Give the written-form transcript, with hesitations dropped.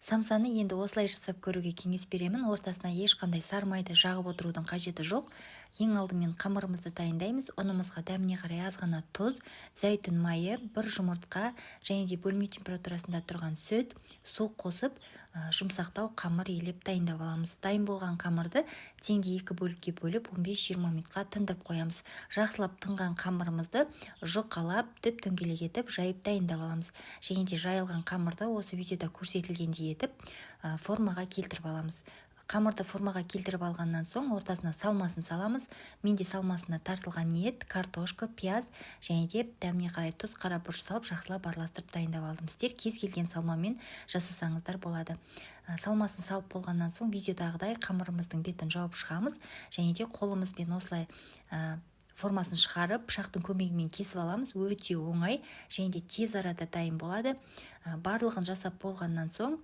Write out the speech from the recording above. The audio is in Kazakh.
Самсаны енді осылай жасап көруге кеңес беремін. Ортасына ешқандай сары майды жағып отырудың қажеті жоқ. Ең алдымен қамырымызды дайындаймыз. Ұнымызға дәміне қарай аз ғана тұз, зәйтүн майы, бір жұмыртқа және де бөлме температурасында тұрған сүт, су қосып, жұмсақтау қамыр илеп дайындап аламыз. Дайын болған қамырды теңдей екі бөлікке бөліп, 15-20 минутқа тындырып қоямыз. Жақсылап тынған қамырымызды жұқалап, түп дөңгелек етіп жайып дайындап аламыз. Және де жайылған қамырды осы видеода көрсетілгендей етіп формаға келтіріп аламыз. Қамырды формаға келтіріп алғаннан соң ортасына салмасын саламыз. Менде салмасына тартылған ет, картошка, пияз және де дәміне қарай тұз, қара бұрыш салып, жақсылап араластырып дайындап алдым. Сіздер кез келген салмамен жасасаңыздар болады. Салмасын салып болғаннан соң видеодағыдай қамырымыздың бетін жауып шығамыз және де қолымызбен осылай формасын шығарып, пышақтың көмегімен кесіп аламыз. Өте оңай және де тез арада дайын болады. Барлығын жасап болғаннан соң